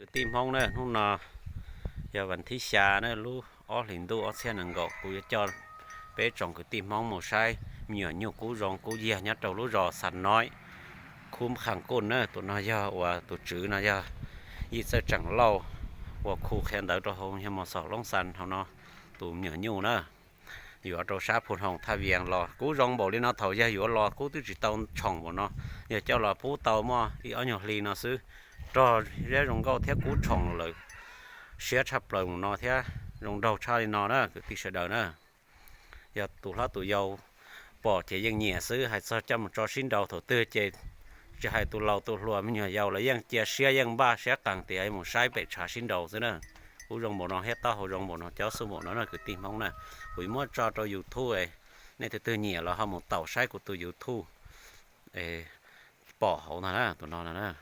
Kwv tij Hmoob na, hnub no yog vas thib xya na, lub ob hlis ntuj ob txhiab nees nkaum, kuv yuav coj peb tsoom kwv tij Hmoob mus saib me nyuam nyuj kub zoo kub yiag nyob rau lub zos Xas Noib, khub Kham Kuj na. Tus no yog uas tus tswv no yog Yim Txawj Tseem Lauj, uas khu qhia ntawv rau hauv yog Mos Xaum Loob Xas hauv no, tus me nyuam nyuj na. Yuav rau sab Phu Hoos Thaj Vias los kub zoo npaum li no, thaum yog yuav los kub twb tsis tau tshoom npaum no, yog coj los pub tau muaj ib ob nyuag hli no xwb, rog zeb zoo nkauj thiab kub tshoom lawm siab tshaj plaws mus no thiab zoo nraug tshaj li no na kwv tij sawv daws na. Yog tus hlob tus yau pom ces yeej nyiam xwb, hais txog coj mus tso sib nraus thaum twg ces tsis hais tus laus tus hluas me nyuam yaus los yeej cia siab yeej npaj siab qees tias mus saib pem tshav sib nraus xwb na. Kub zoo npaum no thiab taub hau zoo npaum no, cob xub npaum no na kwv tij Hmoob na. Kuv yuav muab tso rau YouTube, nej tus twg nyiam los ho mus taum saib kuv tus YouTube pom hauv ntag na, tus no na.